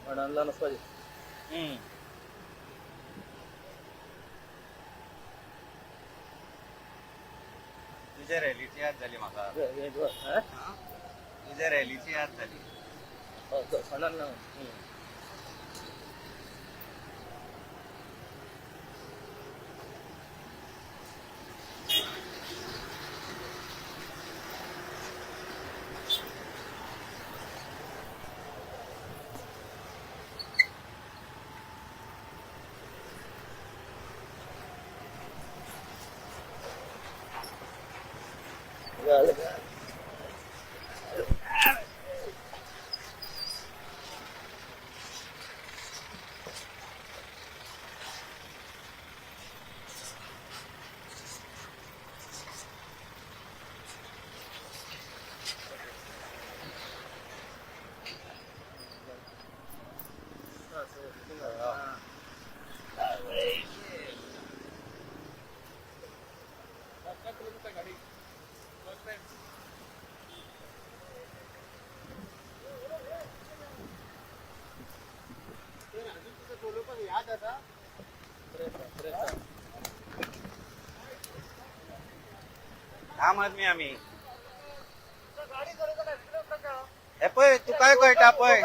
फोंडांतल्यान वचपाचें. तुज्या रॅलीची याद जाली म्हाका. तुज्या रॅलीची याद जाली. फोंडांतल्यान. आम आदमी आमी. हे पळय, तूं काय कळटा पळय.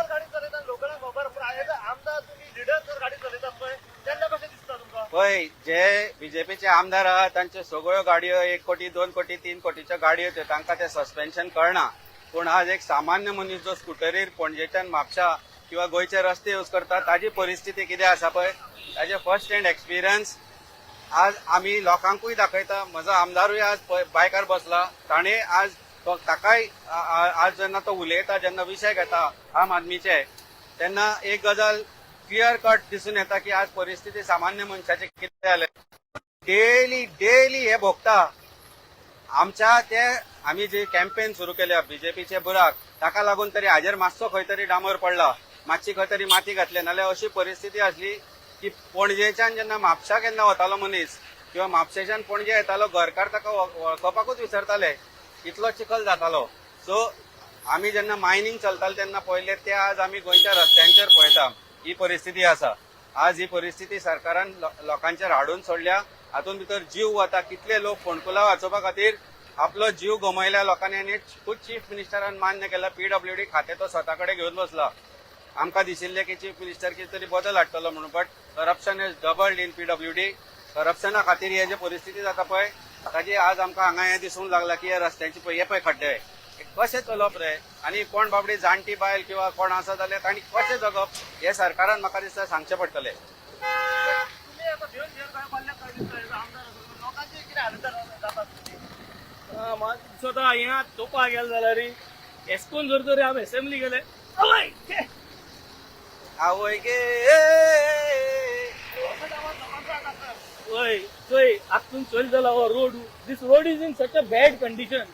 पळय, जे बीजेपीचे आमदार आहा तांच्यो सगळ्यो गाडयो 1 कोटी, 2 कोटी, 3 कोटीच्यो गाडयो त्यो, तांकां ते सस्पेन्शन कळना. पूण आज एक सामान्य मनीस जो स्कुटरीर पणजेच्यान म्हापशा किंवा गोंयचे रस्ते यूज करता ताजी परिस्थिती कितें आसा पळय, ताजे फर्स्ट हँड एक्सपिरियन्स आज आमी लोकांकूय दाखयता. म्हजो आमदारूय आज बायकार बसला, ताणें आज ताकाय आज जेन्ना तो उलयता, जेन्ना विशय घेता आम आदमीचे, तेन्ना एक गजाल क्लियर कट दिसून येता की आज परिस्थिती सामान्य मनशाची कितें जालें. डेली डेली हे भोगता. आमच्या ते आमी जे कॅम्पेन सुरू केल्या बीजेपीचे बुराक, ताका लागून तरी हाजेर मातसो खंय तरी डांबर पडला, मातशी खंय तरी माती घातली. नाल्यार अशी परिस्थिती आसली की पणजेच्यान जेन्ना म्हापशा केन्ना वतालो मनीस किंवा म्हापशेच्यान पणजे येतालो, घरकार ताका वळखपाकूच विसरताले, इतलो चिखल जातालो. सो आमी जेन्ना मायनींग चलताले तेन्ना पळयलें, ते आज आमी गोंयच्या रस्त्यांचेर पळयता ही परिस्थिती आसा. आज ही परिस्थिती सरकारान लोकांचेर हाडून सोडल्या. हातूंत भितर जीव वता. कितले लोक फोंडकुलां वाचोवपा खातीर आपलो जीव गमयल्या लोकांनी, आनी खूद चीफ मिनिस्टरान मान्य केला. पीडब्ल्यूडी खातें तो स्वता कडेन घेवन बसला. आमकां दिशिल्लें की चीफ मिनिस्टर कितें तरी बदल हाडटलो म्हणून, but corruption is doubled in PWD. करप्शना खातीर हे जे परिस्थिती जाता पळय ताजी आज आमकां हांगा हें दिसूंक लागला की हे रस्त्यांची पळय हे पळय खड्डे कशें चलप रे, आनी कोण बाबडी जाणटी बायल किंवा कोण आसा जाल्यार तांणी कशें जगप हे सरकारान म्हाका दिसता सांगचें पडटलें. स्वता हिंगा चोवपाक गेले जाल्यार एस्कोन जर तरी आमी एसेंब्ली गेले, आवय गे, वय चोय आतून चोयल जाल्यार हो road, this road is in such a bad condition.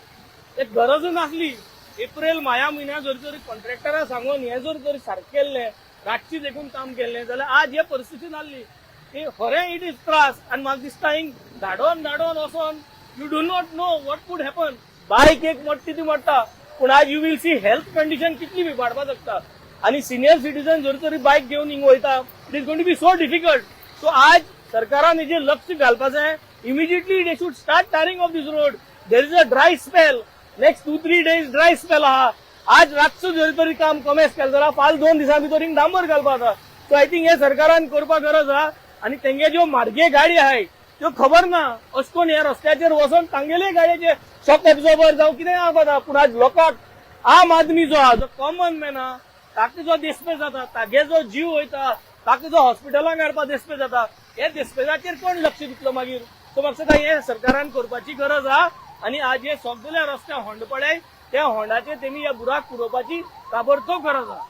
एक गरजूच नासली. एप्रिल माया म्हयन्या जर तरी कॉन्ट्रॅक्टरा सांगून हें जर तरी सारकें केल्लें, रातची देखून काम केल्लें जाल्यार आज हे परिस्थिती नासली. की खरें it is त्रास. आनी म्हाका दिसता हिंग धाडोन धाडोन वचोन you do not know what could happen. बायक एक मोडटी ती मोडटा, पूण आज you will see health condition कितली बिबाडपाक शकता. आनी सिनियर सिटीजन जर तरी बायक घेवन हिंग वयता, it is going to be so difficult. So आज सरकारान हेजेर लक्ष घालपा जाय. Immediately they should start tarring of this road. There is a dry spell, next 2-3 days dry spell आहा. आज रातचो जर तरी काम कमेस केलें जाल्यार फाल 2 दिसां भितर हिंग डांबर घालपा आसा. सो I think हे सरकारान करपाक गरज आहा. आनी तेंगे ज्यो मार्गे गाडी आहाय त्यो खबर ना, अशें कोन ह्या रस्त्याचेर वचोन तांगेले गाडयेचे शॉक एब्जॉर्बर जावं कितें आहा. पूण आज लोकांक आम आदमी जो आहा, जो कॉमन मॅन आहा, ताका जो देस्पेस जाता, तागे जो जीव वयता, ताका जो हॉस्पिटलांक हाडपा देस्पेस जाता, हे देस्पेसाचेर कोण लक्ष दितलो मागीर? सो म्हाका दिसता हें सरकारान करपाची गरज आहा. आनी आज हे सगल्या रस्त्या होंड पडले, त्या होंडाचेर तेमी ह्या बुराक पुरोवपाची ताबडतोब गरज आहा.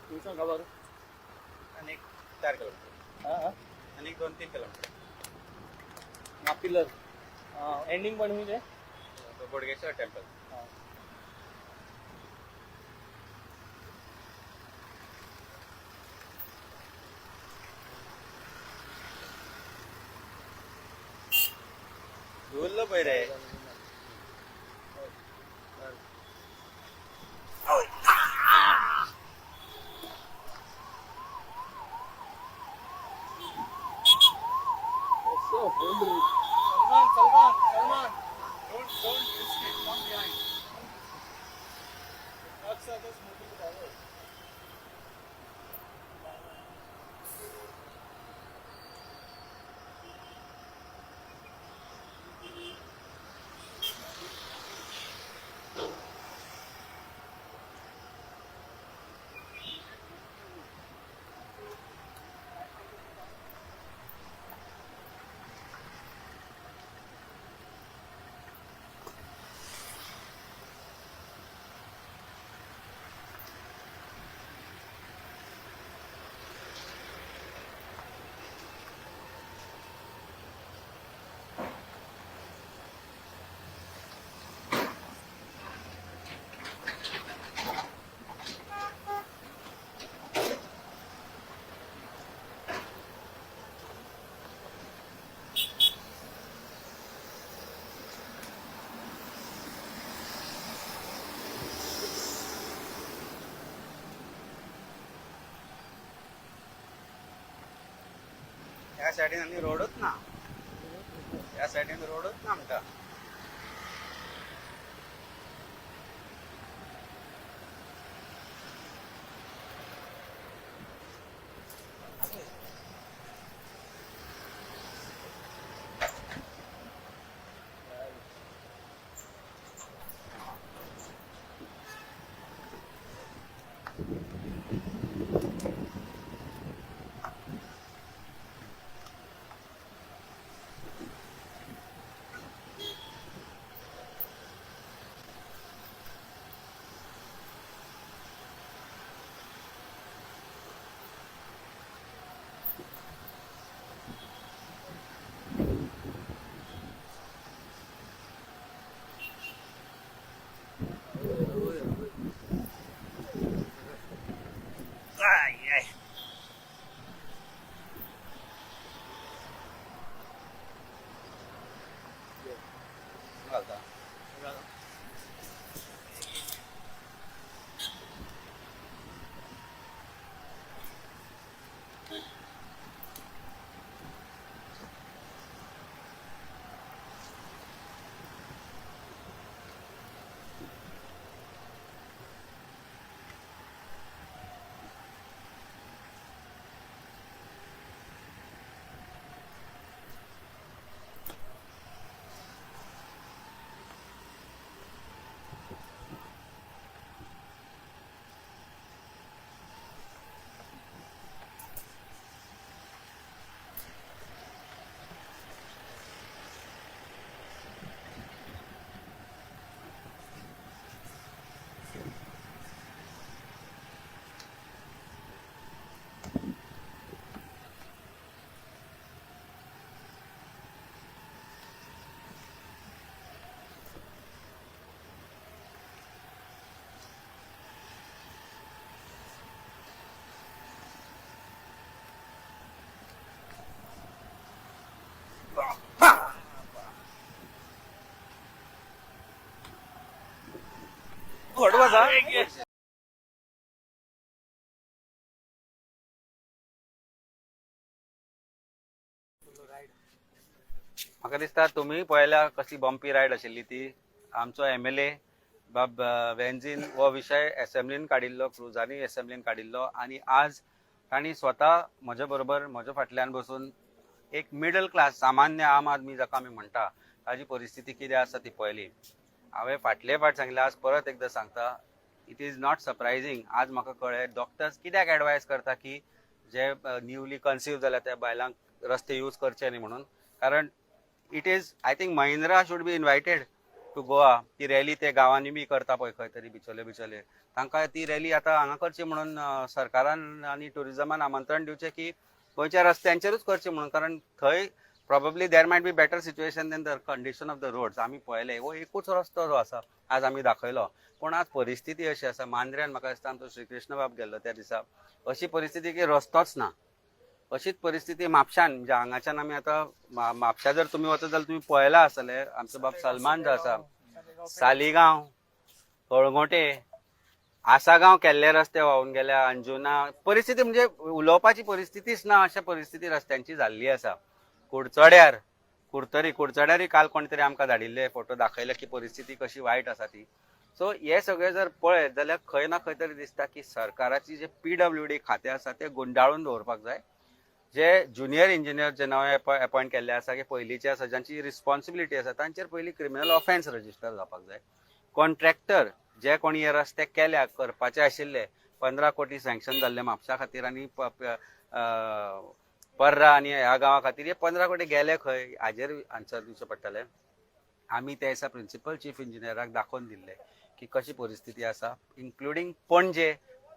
तुमचं खबर. आनी 4 किलोमीटर. हा. आनी 2-3 किलोमीटर. पिलर एंडिंग पण म्हणजे बोडगेश्वर टेम्पल. धुल्ल पळय रे. Salman, Salman, Salman. Don't risk it. Come behind. Trucks are just moving forward. ह्या सायडीन आनी रोडूच ना, ह्या सायडीन रोडूच ना आमकां. घालता. घोडवा. म्हाका दिसता तुमी पळयल्या कसली बम्पी रायड आशिल्ली ती. आमचो एमएलए बाब वेन्झीन हो विशय एसेंब्लीन काडिल्लो, क्रुजांनी एसेंब्लीन काडिल्लो आनी आज तांणी स्वता म्हजे बरोबर म्हज्या फाटल्यान बसून एक मिडल क्लास सामान्य आम आदमी जाका आमी म्हणटा ताजी परिस्थिती कितें आसा ती पळयली. हांवें फाटले फावट सांगलें, आज परत एकदां सांगता, it is not surprising. आज म्हाका कळ्ळें डॉक्टर्स कित्याक एडवायज करता की जे न्यूली कन्सीव जाल्या त्या बायलांक रस्ते यूज करचे न्ही म्हणून, कारण It is, I think Mahindra should be invited to Goa. ती रॅली ते गांवांनी बी करता पळय खंय तरी बिचोले बिचोले, तांकां ती रॅली आतां हांगा करची म्हणून सरकारान आनी टुरिजमान आमंत्रण दिवचें की गोंयच्या रस्त्यांचेरूच करची म्हणून, कारण थंय probably there might be better situation than the condition of the roads. आमी पळयले, हो एकूच रस्तो जो आसा आज आमी दाखयलो, पूण आज परिस्थिती अशी आसा. मांद्र्यान म्हाका दिसता आमचो श्रीकृष्ण बाब गेल्लो त्या दिसा, अशी परिस्थिती की रस्तोच ना. अशीच परिस्थिती म्हापशान, म्हणजे हांगाच्यान आमी आतां म्हापशा जर तुमी वचत जाल्यार तुमी पळयला आसतलें, आमचो बाब सलमान जो आसा, सालिगांव, कळंगोटे, आसागांव केल्ले रस्ते व्हांवून गेल्या, अंजुना परिस्थिती म्हणजे उलोवपाची परिस्थितीच ना, अशा परिस्थिती रस्त्यांची जाल्ली आसा. कुडचड्यार, कुडतरी, कुडचड्यारय काल कोण तरी आमकां धाडिल्ले फोटो दाखयले की परिस्थिती कशी वायट आसा ती. सो हे सगळें जर पळयत जाल्यार खंय ना खंय तरी दिसता की सरकाराची जे पीडब्ल्यूडी खातें आसा तें गुंडाळून दवरपाक जाय. जे ज्युनियर इंजिनियर जे नवे अपॉयंट केल्ले आसा की पयलींचे आसा, जांची रिस्पॉन्सिबिलिटी आसा, तांचेर पयलीं क्रिमिनल ऑफेन्स रजिस्टर जावपाक जाय. कॉन्ट्रॅक्टर जे कोणी हे रस्ते केल्या, करपाचे आशिल्ले, 15 कोटी सँक्शन जाल्ले म्हापशा खातीर आनी पर्रा आनी ह्या गांवा खातीर, हे 15 कोटी गेले खंय हाजेर आन्सर दिवचें पडटलें. आमी त्या दिसा प्रिन्सिपल चीफ इंजिनियराक दाखोवन दिल्ले की कशी परिस्थिती आसा, इन्क्लुडींग पणजे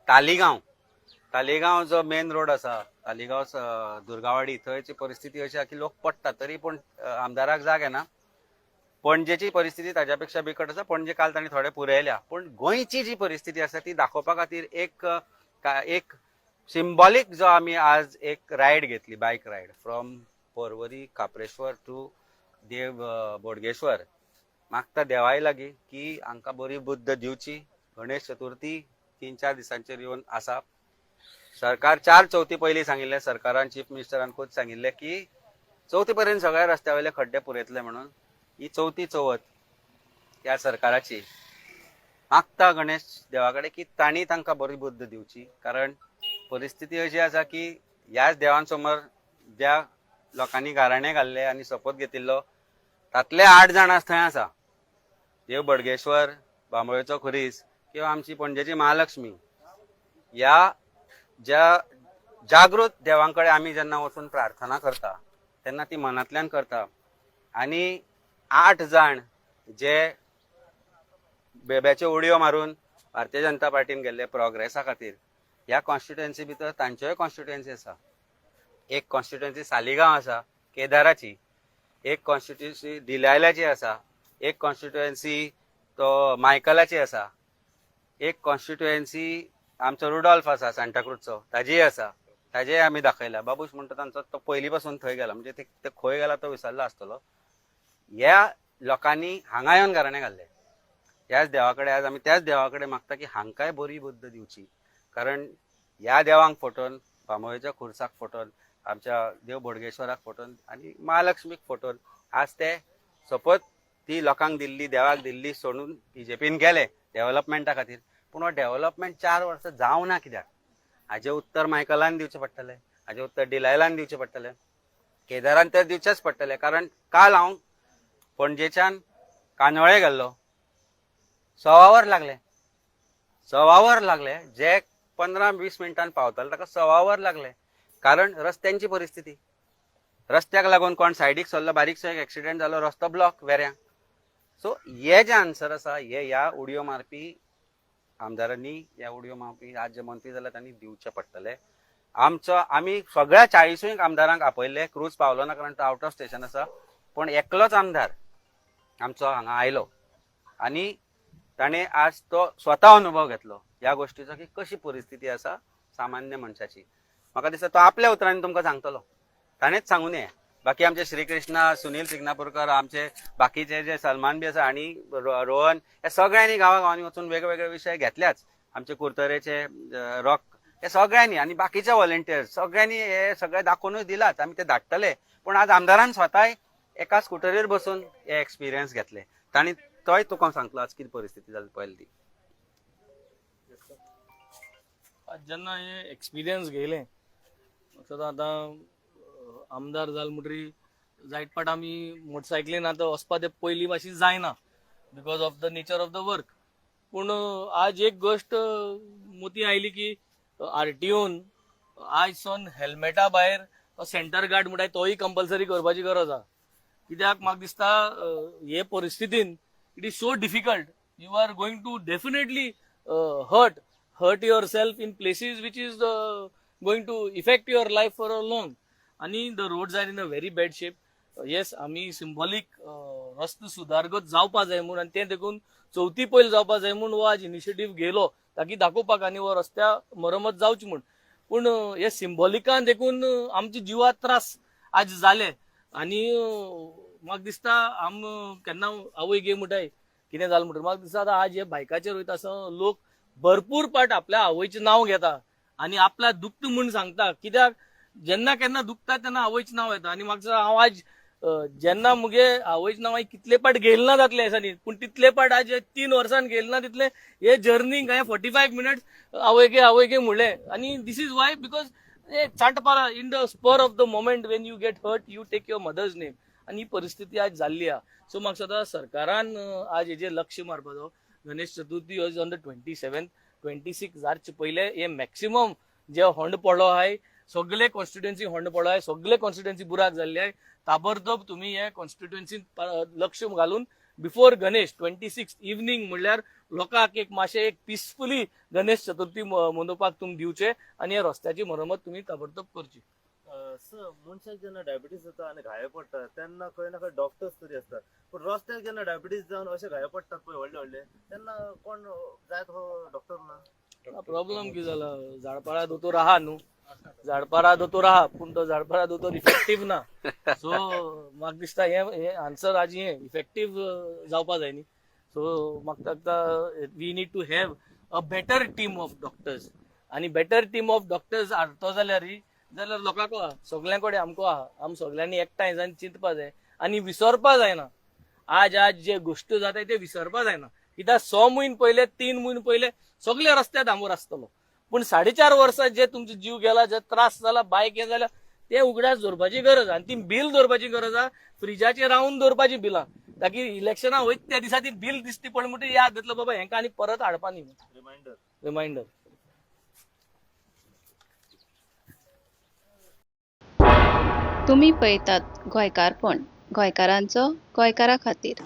तालिगांव. तालिगांव जो मेन रोड आसा, तालिगांव दुर्गावाडी, थंयची परिस्थिती अशी आसा की लोक पडटा, तरी पूण आमदाराक जाग येना. पणजेची परिस्थिती ताज्या पेक्षा बिकट आसा. पणजे काल तांणी थोडे पुरयल्या, पूण गोंयची जी परिस्थिती आसा ती दाखोवपा खातीर एक सिम्बॉलीक जो आमी आज एक रायड घेतली, bike ride from Porvorim Khapreshwar to Dev Bodgeshwar. मागता देवाय लागीं की हांकां बरी बुद्द दिवची. गणेश चतुर्थी 3-4 दिसांचेर येवन आसा. सरकार चार चवथी पयलीं सांगिल्लें, सरकारान, चीफ मिनिस्टरान खूद सांगिल्लें की चवथी पर्यंत सगळ्या रस्त्या वयले खड्डे पुरयतले म्हणून. ही चवथी चवथ ह्या सरकाराची. मागता गणेश देवा कडेन की तांणी तांकां बरी बुद्द दिवची, कारण परिस्थिती अशी आसा की ह्याच देवांसमोर ज्या लोकांनी गाराणें घाल्लें आनी सोपूत घेतिल्लो, तातले आठ जाण आज थंय आसा. देव बडगेश्वर, बांबोळेचो खुरीस किंवा आमची पणजेची महालक्ष्मी, ह्या ज्या जागृत देवां कडेन आमी जेन्ना वचून प्रार्थना करता तेन्ना ती मनांतल्यान करता. आनी आठ जाण जे बेब्याच्यो उडयो मारून भारतीय जनता पार्टीन गेल्ले प्रोग्रेसा खातीर, ह्या कॉन्स्टिट्युएन्सी भितर तांच्योय कॉन्स्टिट्युएन्सी आसा. एक कॉन्स्टिट्युएन्सी सालिगांव आसा केदाराची, एक कॉन्स्टिट्युएन्सी डिलायलाची आसा, एक कॉन्स्टिट्युएन्सी तो मायकलाची आसा, एक कॉन्स्टिट्युएन्सी आमचो रुडॉल्फ आसा सांताक्रूजचो ताजीय आसा, ताजेय आमी दाखयला. बाबूश म्हणटा तांचो तो पयलीं पासून थंय गेला, म्हणजे ते खंय गेला तो विसरलो आसतलो. ह्या लोकांनी हांगा येवन गाराणें घाल्लें ह्याच देवा कडेन. आज आमी त्याच देवा कडेन मागता की हांकांय बरी बुद्द दिवची, कारण ह्या देवांक फटोवन, बांबोळेच्या खुर्साक फटोवन, आमच्या देव बोडगेश्वराक फटोवन आनी महालक्ष्मीक फटोवन आज ते सपोज ती लोकांक दिल्ली, देवाक दिल्ली सोडून बीजेपीन गेले डेव्हलपमेंटा खातीर. पूण हो डेव्हलपमेंट 4 वर्सां जावना कित्याक, हाजें उत्तर मायकलान दिवचें पडटलें, हाजें उत्तर डिलायलान दिवचें पडटलें, केदारान तर दिवचेंच पडटलें. कारण काल हांव पणजेच्यान कांदोळे गेल्लो, सवा वर लागलें, सवा वर लागलें. जे 15-20 मिनटान पावताले ताका सवा वर लागलें, कारण रस्त्यांची परिस्थिती. रस्त्याक लागून कोण सायडीक सरलो, बारीकसो एक एक्सिडेंट जालो, रस्तो ब्लॉक वेऱ्यां. सो हे जे आन्सर आसा हे ह्या उडयो मारपी आमदारांनी, ह्या उडयो मारपी आज जे मंत्री जाल्या तांणी दिवचे पडटले. आमचो आमी सगळ्या 40ूय आमदारांक आपयल्ले. क्रूज पावलो ना कारण तो आवट ऑफ स्टेशन आसा, पूण एकलोच आमदार आमचो हांगा आयलो आनी ताणें आज तो स्वता अनुभव घेतलो ह्या गोश्टीचो की कशी परिस्थिती आसा सामान्य मनशाची. म्हाका दिसता तो आपल्या उतरांनी तुमकां सांगतलो, ताणेंच सांगून ये. बाकी आमचे श्रीकृष्णा, सुनील सिग्नापूरकर, आमचे बाकीचे जे सलमान बी आसा आनी रोहन, ह्या सगळ्यांनी गांवा गांवांनी वचून वेगवेगळे विशय घेतल्याच. आमचे कुरतरेचे रॉक, हे सगळ्यांनी आनी बाकीचे व्हॉलेंटियर्स सगळ्यांनी हे सगळे दाखोवनूच दिलाच, आमी ते धाडटले. पूण आज आमदारान स्वताय एका स्कुटरीर बसून हे एक्सपिरियन्स घेतले, तांणी तोय तुका सांगतलो आज कितें परिस्थिती जाली पळयली ती. आज जेन्ना हे एक्सपिरियन्स घेयलें, फक्त आतां आमदार जाल म्हणटरी जायत पाट आमी मोटरसायकलीन आतां वचपा ते पयलीं भाशेन जायना because of the nature of the work. पूण आज एक गोश्ट मोती आयली की आरटीओन आयज सावन हेल्मेटा भायर तो सेंटर गार्ड म्हणटा तोय कंपल्सरी करपाची गरज आहा. कित्याक म्हाका दिसता हे परिस्थितीन it is so difficult. You are going to definitely hurt yourself in places which is going to effect your life for a long. आणि the roads are in a very bad shape. Yes, आमी सिम्बॉलीक रस्तो सुदारगत जावपा जाय म्हूण आनी तें देखून चवथी पयलीं जावपा जाय म्हूण हो आज इनिशिएटीव घेयलो, ताकी दाखोवपाक आनी हो रस्त्या मरमत जावची म्हूण. पूण हे सिम्बॉलिकान देखून आमच्या जिवा त्रास आज जाले. आनी म्हाका दिसता आम केन्ना आवय गे म्हणटाय कितें जालें म्हणटा, म्हाका दिसता आतां आज हे बायकाचेर वयता आसतना लोक भरपूर पाट आपल्या आवयचें नांव घेता आनी आपल्या दुखता म्हूण सांगता. कित्याक जेन्ना केन्ना दुखता तेन्ना आवयचें नांव येता. आनी म्हाका दिसता हांव आज जेन्ना मुगे आवयचें नांव हांवें कितले पाट घेयलें ना जातलें दिसांनी, पूण तितले पाट आज 3 वर्सान घेयलें ना तितले हे जर्नीक हांवें 45 मिनट्स आवय गे आवय गे म्हणलें. आनी this is why, because Chandpara in the spur of the moment when you get hurt, you take your mother's name. आनी ही परिस्थिती आज जाल्ली आहा. सो म्हाका दिसता सरकारान आज हेजेर लक्ष मारपाचो. Ganesh Chaturthi is on the 27th, 26 जावचे पयले हे मॅक्सिमम जे होंड पडलो आहाय, सगळे कॉन्स्टिट्युएन्सी होंड पडलो आहाय, सगळे कॉन्स्टिट्युएन्सी बुराक जाल्ले आहाय. ताबडतोब तुमी हे कॉन्स्टिट्युएन्सीन लक्ष घालून बिफोर गणेश 26 इवनींग म्हणल्यार लोकांक एक मातशें एक पिसफुली गणेश चतुर्थी मनोवपाक तुमी दिवचे आनी ह्या रस्त्याची मरमत तुमी ताबडतोब करची. सर, मनशाक जेन्ना डायबिटीज जाता आनी घाये पडटा तेन्ना खंय ना खंय डॉक्टर्स तरी आसतात, पूण रस्त्यार जेन्ना डायबिटीज जावन अशे घाये पडटात पळय व्हडले व्हडले, तेन्ना कोण जायत हो डॉक्टर ना. प्रॉब्लेम कितें जाला, झाडपाळा दोतोर आहा न्हू, झाडपारा दोतोर आहा, पूण तो झाडपारा दोतोर इफेक्टीव ना. सो म्हाका दिसता हे हे आन्सर आज हे इफेक्टीव जावपा जाय न्ही. सो म्हाका दिसता we need to have a better team of doctors. आनी बेटर टीम ऑफ डॉक्टर्स हाडतो जाल्यार जाल्यार लोकांक आहा, सगल्यां कडेन आमकां आहा, आम सगल्यांनी एकठांय जावन चिंतपा जाय आनी विसरपा जायना. आज आज जे गोश्टी जाता ते विसरपा जायना. कित्याक 6 म्हयने पयले, 3 म्हयने पयले सगळे रस्त्यार डांबर आसतलो, पूण 4.5 वर्सां जे तुमचो जीव गेला, जे त्रास जाला, बायक हे जाल्या, ते उगडास दवरपाची गरज आहा आनी ती बील दवरपाची गरज आहा. फ्रिजाचेर रावन दवरपाची बिलां, ताकी इलेक्शनां वयता त्या दिसा ती बील दिसती पडली म्हणटकीर याद येतलो, बाबा हेंका आनी परत हाडपा न्ही. रिमायंडर. रिमायंडर. तुमी पळयतात गोंयकारपण, गोंयकारांचो गोंयकारा खातीर.